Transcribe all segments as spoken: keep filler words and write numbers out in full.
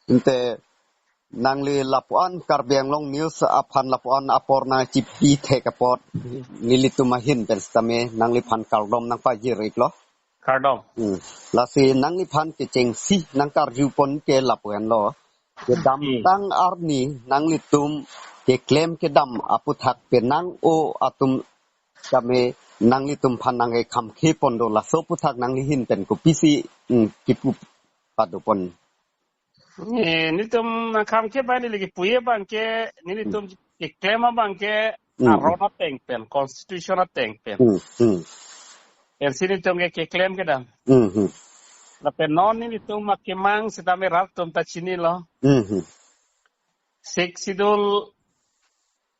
Ante nangli lapuan Karbi Anglong News aphan lapuan apor nangchipi thek apot nelitum ahin pen sitame nangliphan kardom nangpajir-iklo. Kardom. Hmm. Lasi nangliphan kechengsi nangkarjupon ke lapu-an lo. Kedamtang arni nanglitum keklem kedam aputhak penang-o atum kami nanglitum aphan nangkekhamkhepon do, laso aputhak nangli ahin pen kopisi, hmm, kipu padopon. Eh, nelitum nangkhamkhe abang neli kipuji abang ke, nelitum keklem abang ke, Hmm. aron ateng pen, constitution ateng pen. Hmm, hmm. Pensi nelitum ke keklem kedam. Hmm, hmm. Lapen non nelitum akemang sitame rat atum ta chinilo. Hmm, hmm. Sixth Schedule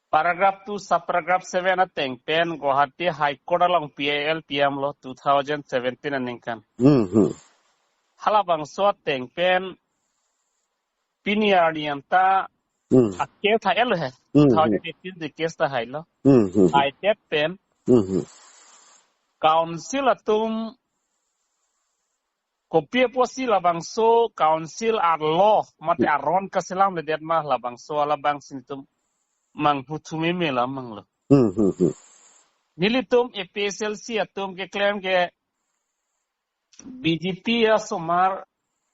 paragraph two, subparagraph seven ateng pen Guwahati High Court along P I L piamlo two thousand seventeen aningkan. Hmm, hmm. Halabangso ateng pen pini arni anta Hmm. a-case hai-etlo he. Hmm, hmm. Two thousand eighteen si case ta hailo. Hmm, hmm, hmm. Haidet pen Hmm, hmm. council atum kopi apotsi labangso council arlo mate Hmm. aron kaselamledet ma, labangso alabangsi nelitum manghuthu meme lamanglo. Hmm, hmm, hmm. Nelitum A P H L C atum keklem ke B J P asomar,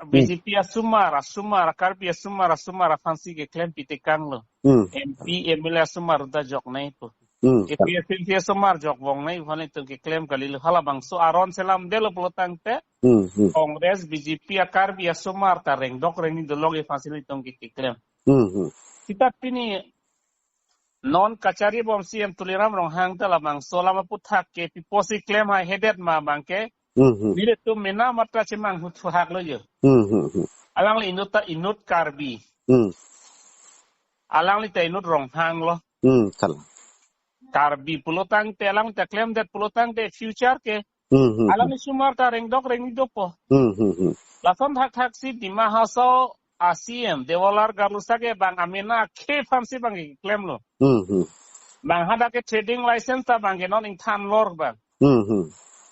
Hmm. B J P asomar, asomar, Karbi asomar, asomar aphansi keklem pitekanglo. Hmm. M P, M L A asomar ta joknei pu. Hmm. A P H L C asomar jokbongnei aphan nelitum keklem kalilo. Halabangso aron selamdetlo pulo tangte Hmm, hmm. Congress, B J P, a-Karbi asomar ta rengdok rengni dolok aphansi nelitum ke keklem. Hmm, hmm. Sita pini non kachari bom C M Tuliram Ronghang ta labangso alam aputhak ke pi apotsi klem haihedet ma abang ke. Hmm, hmm. Nelitum mena matra chemanghuthu haklo jo. Hmm, hmm, hmm. Alangli inut ta inut Karbi. Hmm. Alangli ta inut Ronghang lo. Hmm, kalang. Karbi pulo tangte, alangli ta klemdet pulo tangte future ke Hmm, hmm, alangli hmm. asomar ta rengdok rengni dopo. Hmm, hmm, hmm. Lason thakthaksi Dima Hasao a-C M Debolal Gorlosa ke bang amena akhei aphansi bang klemlo. Hmm, hmm. Bang hadak ke trading license ta bang ke non ingthan lor bang. Hmm, hmm.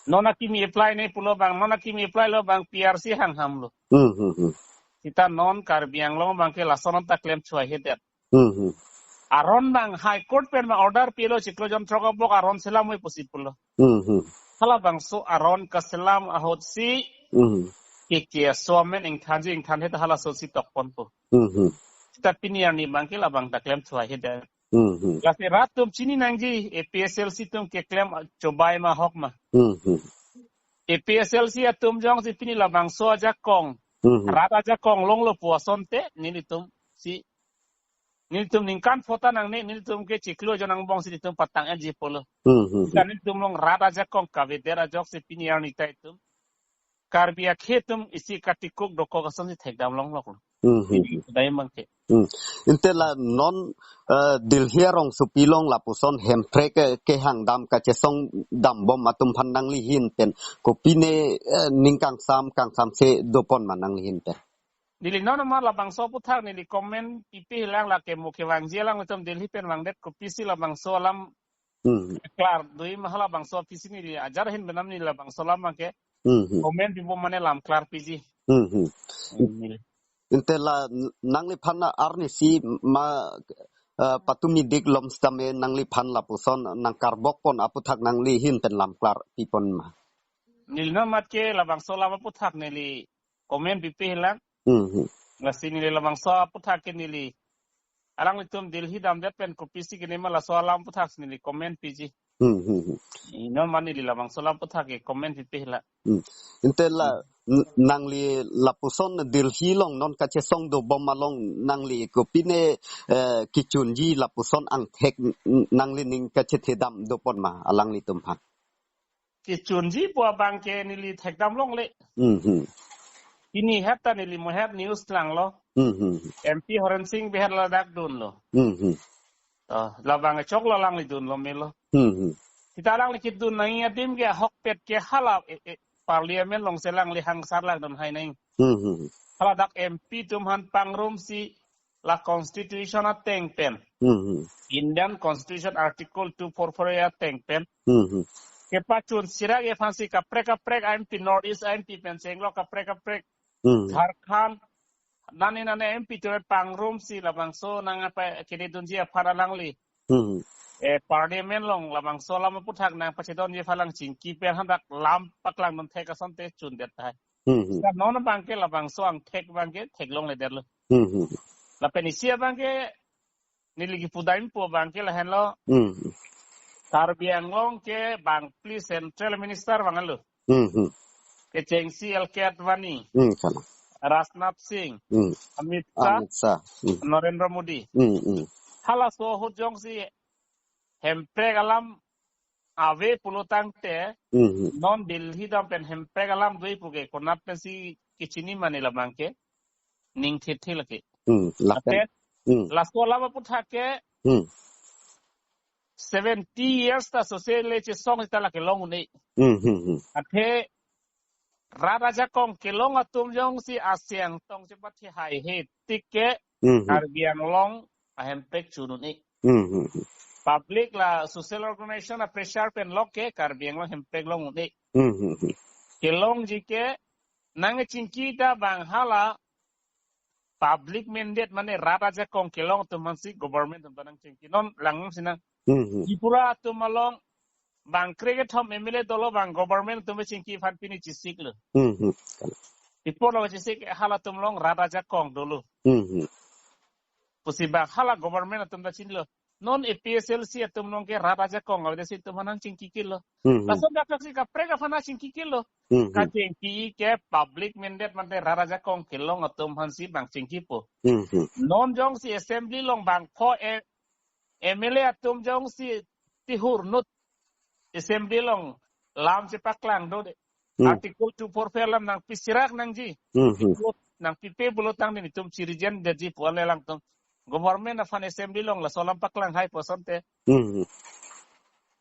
Non akimi apply-ne pulo bang, non akimi apply-lo bang P R C hanghamlo. Hmm, hmm, hmm. Sita non Karbi Anglong abang ke lason ta klem chua hedet. Hmm, hmm. Aron bang High Court pen bang order pilo chiklo jon throk abok aron selamvoi pusi pulo. Hmm, hmm. Halabangso aron kaselam ahutsi Hmm. ke ke aso amen ingthanji ingthanhe ta halasosi tokponpo. Hmm, hmm. Sita pini arni abang ke labang ta klem chua hedet. Hmm, hmm. Lasi rat atum chini nangji A P H L C atum keklem chobai ma ahok ma. Hmm, hmm. A P H L C atum jongsi pini labangso ajakong. Hmm, hmm. Rat ajakong longlo pu asonte nelitum si nelitum ningkan pho ta nangne, nelitum ke chiklo jon angbongsi nelitum patang-etji pulo. Hmm, hmm, hmm. Sita nelitum along rat ajakong kavedet ajoksi pini arni ta itum Karbi akhei atum isi katikuk dokok asonsi thekdam longloklo. Hmm, hmm, hmm. Dai abang ke. Hmm. Ante la non, eh, Delhi arongsopi along lapuson Hemprek ke, kehangdam kachesongdambom atum aphan nangli ahin pen kopine, eh, ning kangsam kangsamse dopon ma nangli ahin pen? Neli non ma labangso aputhak neli comment pipelang, lake mukhe vangji alanglitum Delhi pen vangdet kopisi labangso alam Hmm. klar dui ma, halabangso apisi neli ajar ahin benam neli labangso alam abang ke Hmm, hmm. comment pipo mane lam klar piji. Hmm, hmm. Hmm. Ante la n-, nangliphan arnisi ma, eh, patumi dik lom sitame nangliphan lapuson nangkarbokpon aputhak nangli ahin pen lam klar pipon ma? Neli non mat ke labangso alam aputhak neli comment pipelang. Hmm, hmm. Lasi neli labangso aputhak ke neli alanglitum Delhi damdet pen kopisi kene ma laso alam aputhak si neli comment piji. Hmm, hmm, hmm. Non ma neli labangso alam aputhak ke comment pipelang. Hmm. Ante la Hmm. n-, nangli lapuson Delhi along non kachesongdobom along nangli kopine, eh, kechunji lapuson angthek n-, nangli ning kachethedam dopon ma alanglitum aphan? Kechunji pu abang ke neli thekdam longle. Hmm, hmm. Pini het ta neli mohet news langlo. Hmm, hmm. M P Horen Sing Bey het ladak dunlo. Hmm, hmm. To, labang choklo alangli dunlo melo. Hmm, hmm. Sita alangli kedun nangji adim ke ahokpet ke hala, eh, eh, parliament alongsi alangli hangsar lang dun hai nang. Hmm, hmm. Haladak M P atum aphan pangrumsi la constitution ateng pen. Hmm, hmm. Indian Constitution Article two four four A ateng pen. Hmm, hmm. Kepachun sirake aphansi kaprek kaprek M P, North East M P pen chenglok kaprek kaprek. Hmm. Jharkhand, nani nani M P turet pangrum si labangso nangpakededunji aphan alangli. Hmm. Eh, parliament along labangso alam aputhak nangpachedunji aphan lang chingki pen hadak lam paklangdun thek asonte chundet tahai. Hmm. Seta non abangke labangso angthek abangke theklongledetlo. Hmm. Lapen isi abangke neli kipudampo abangke lahenlo. Hmm. Karbi Anglong ke bangphli central minister vanglo. Hmm. Kechengsi L K Advani, Hmm, kalang. Rajnath Singh, Hmm. Amit Shah, Amit Shah. Hmm. Narendra Modi. Hmm, hmm. Halaso ahut jongsi hemprek alam ave pulotangte, Hmm. non Delhi dam pen hemprek alam dui puke konat pensi kechini mane labangke ning thitthi lake. Hmm, lapen. Lapen, Hmm. laso alam aputhak ke Hmm. seventy years ta sose le chesong ta lake long un-e. Hmm, hmm, hmm. Athe rat ajakong kelong atum jongsi asiang tong chepathi haihe tik ke Hmm, hmm. Karbi Anglong ahemprek chun un-e. Hmm, hmm, hmm. Public la social organization a pressure pen lok ke Karbi Anglong hemprek long un-e. Hmm, hmm, hmm. Kelongji ke nangchingki ta bang hala public mandate mane rat ajakong kelong atum aphansi government atum ta nangchingki. Non langsi nang Hmm, hmm. Tripura atum along bang krekethom M L A dolo bang government atum chingki aphan pini chesiklo. Hmm, hmm. Tripura along chesik halatum along rat ajakong dolo. Hmm, hmm. Pusi bang hala government atum ta chinilo. Non A P H L C atum along ke rat ajakong avedet si itum aphan nangchingki kilo. Hmm, hmm. Lason dak si kaprek aphan nangchingki kilo. Hmm, hmm. Kachingki ke public mandate mane rat ajakong kelong atum aphansi bang chingkipo. Hmm, hmm. Non jongsi assembly along bang pho e M L A atum jongsi tihur nut assembly along lam chepaklang dode. Hmm. Article two four four alam nangpisirak nangji. Hmm, hmm. Nangpipe pulotangte itum chirijen detji pu ale langtum. Government aphan assembly along laso alam paklang hai pu asonte. Hmm, hmm.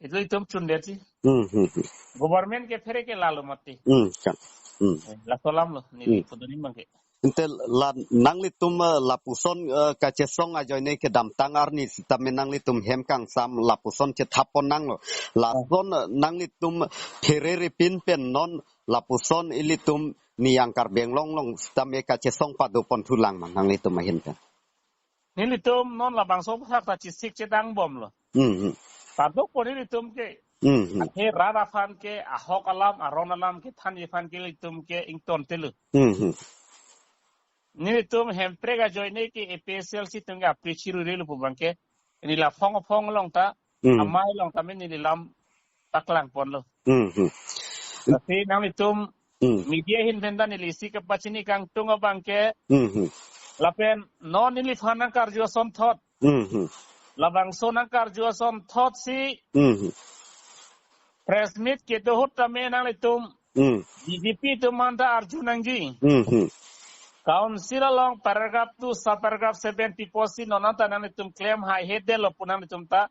Itum itum chundetji. Hmm, hmm, hmm. Government ke phere ke lalo mati. Hmm, kan. Hmm. Eh, laso alamlo, neli Hmm. pudun abangke. Ante la nanglitum, eh, lapuson, eh, kachesong ajoine kedamtang arni sitame nanglitum hem kangsam lapuson chethap pon nanglo. Lason, eh, nanglitum pherere pin pen non lapuson ilitum niyang Karbi Anglong along sitame kachesong padopon thulang ma nanglitum ahin pen. Nelitum non labangso aputhak ta chesik chedang bomlo. Hmm, hmm. Padopon nelitum ke. Hmm, hmm. Athe rat aphan ke ahok alam, aron alam kethanji aphan ke ilitum ke ingtontelo. Hmm, hmm. Nelitum hemprek ajoine ke A P H L C atum ke aphi chirurelo pu abangke. Neli la phong phong along ta, Hmm. amei along tame neli lam paklang ponlo. Hmm, hmm. Lasi nanglitum Hmm. media ahin pen ta neli isi kepachini kangtung abangke. Hmm, hmm. Lapen non neliphan nangkarju asonthot. Hmm, hmm. Labangso nangkarju asonthotsi Hmm, hmm. press meet kedo ahut tame nanglitum Hmm. B J P atum aphan ta arju nangji. Hmm, hmm. Council along paragraph two, sub paragraph seven pi apotsi non anta nanglitum klem haihedetlo pu nanglitum ta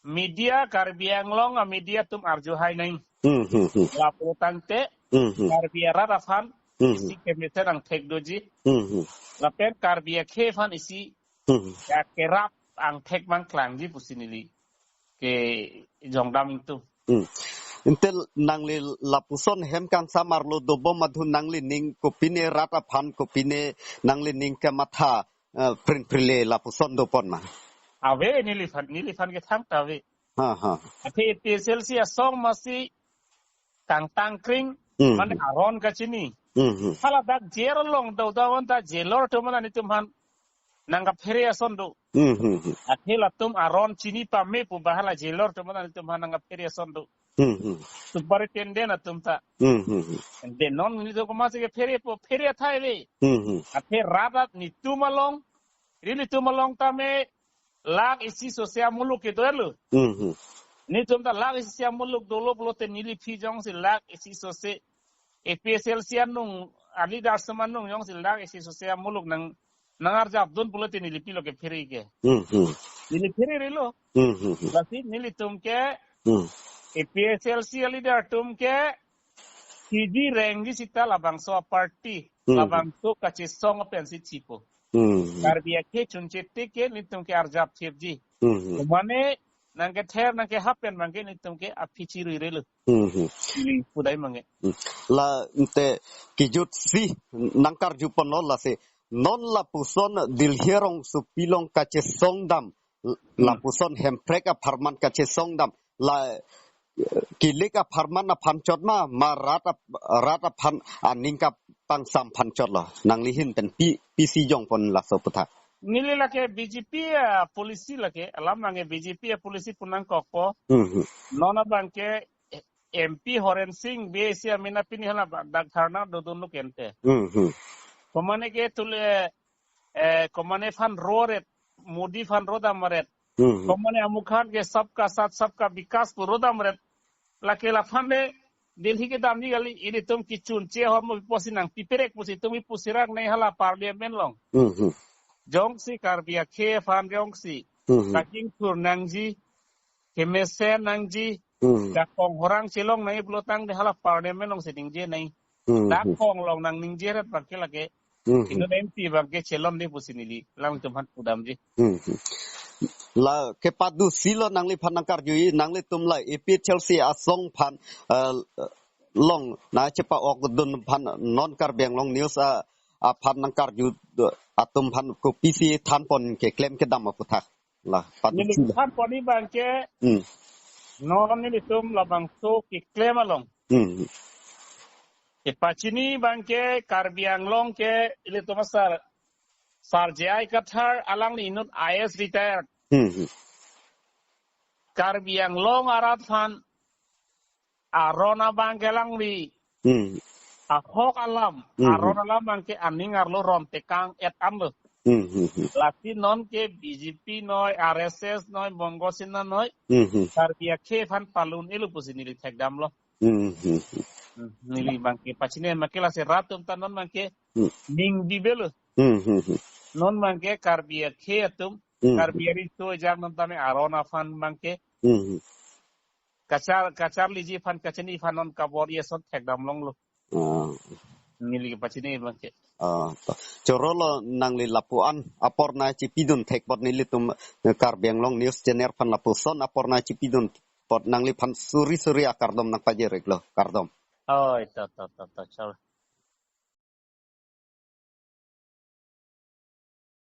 media, Karbi Anglong a media atum arju hai nang. Hmm, hmm, hmm. Laputangte Hmm, hmm. Karbi arat aphan Hmm, hmm. isi kemesen angthek doji. Hmm, hmm. Lapen Karbi akhei aphan isi Hmm. ya kerap angthek bang klangji pusi neli kejongdam ingtung. Hmm. Ante nangli lapuson hem kangsam arlo dobom adhun nanglining kopine rat aphan kopine nanglining kematha, eh, prin prile lapuson dopon ma? Ave neliphan, neliphan ke thangta ave. Ha, ha. Athe A P H L C asong masi kangtangkring, Hmm, mane hmm. aron kachini. Hmm, hmm. Hala dak jail along do do anta jailor atum aphan itum aphan nangkaphere ason do. Hmm, hmm, hmm. Athe latum aron chini pame pu ba hala jailor atum aphan itum aphan nangkaphere ason do. Hmm, hmm. Superintendent atum ta. Hmm, hmm, hmm. Ante non nelitum komatsi kepherepo, phere athai ave. Hmm, hmm. Athe rat rat netum along, nelitum along tame lakh isi sose amuluk kedo-etlo. Hmm, hmm. Netum ta lakh isi amuluk dolo pulote neli aphi jongsi lakh isi sose A P H L C anung, a leaders atum anung jongsi lakh isi sose amuluk nang, nangarjapdun pulote neli pilo kephere ke. Hmm, hmm. Neli phererelo. Hmm, hmm, hmm. Lasi nelitum ke Hmm. A P H L C a leader atum ke T V rengji seta labangso a party, Hmm. labangso kachesong pensi chipo. Hmm. Karbi akhei chunche tik ke nelitum ke arjap thipji. Hmm. Mane nangkether nangkehap pen abangke nelitum ke aphi chiruirelo. Hmm, hmm. Ili pudai abangke. Hmm. La ante kejutsi nangkarju ponlo lasi Non lapuson Delhi rongsopi along kachesongdam, Hmm. lapuson Hemprek apharman kachesongdam, la, eh, kilik apharman aphan chot ma, ma rat ap-, rat aphan aning kapangsam aphan chotlo. Nangli ahin pen pi, pisi jongpon laso aputhak. Neli lake B J P, ah, policy lake, alam nange B J P, ah, policy pu nangkokpo. Hmm, hmm. Non abangke, eh, M P Horen Sing Bey si amena pini hala ba-, dak dharna dodunlo kente. Hmm, hmm. Komane ke tule, eh, komane aphan ro-et, Modi aphan rodam-et. Hmm, hmm. Komane amukhan ke sabka saath sabka vikas pu rodam-et. Lake laphan le Delhi kedamji kali, ilitum kechun che ahormu pusi nangpiperek pusi itum ipusirang nai hala parliament along. Hmm, hmm. Jongsi Karbi akhei aphan jongsi. Hmm, hmm. Kachingthur nangji, kemesen nangji, Hmm. Dakong horang chelong nangji pulo tangte hala parliament alongsi ningje nai. Hmm, hmm. Dakong along nangningje-et abangke lake. Hmm, hmm. Inut M P abangke chelonde pusi neli alangtum aphan pudamji. Hmm, hmm. La kepadusi lo nangliphan nangkarju, nanglitum la A P H L C asong aphan, eh, along nangchepa-okdun aphan non Karbi Anglong News, ah, aphan nangkarju, eh, atum aphan kopisi thanpon keklem kedam aputhak. La, neli padusi lo. Thanpon abangke, Hmm. non nelitum labangso keklem along. Hmm. Kepachini abangke Karbi Anglong ke ilitum asar, Sar J I Kathar alangli inut I A S retired. Hmm, hmm. Karbi Anglong arat aphan aron abangke alangli. Hmm. Ahok alam, Hmm. aron alam abangke aning arlo ron tekang-et anlo. Hmm, hmm, hmm. Lasi non ke B J P noi, R S S noi, Bongo Sena noi, Hmm, hmm. Karbi akhei aphan palun-etlo pusi neli thekdamlo. Hmm, hmm, hmm. Hmm, neli abangke pachini abangke lasi rat atum ta non abangke Hmm. ning bibelo. Hmm, hmm, hmm. Non abangke Karbi akhei atum, Hmm. Karbi ariso ejang non tame aron aphan abangke. Hmm, hmm. Kachar, kacharliji aphan, kachini aphan non kabor-i ason thekdam longlo. Ah. Neli kepachini abangke. Ah, to. Choro lo nangli lapu-an apor nangchipidun thek apot nelitum Karbi Anglong News Channel aphan lapuson apor nangchipidun apot nangliphan suri suri akardom nangpajir-iklo, kardom. Oi, to, to, to, to, choro.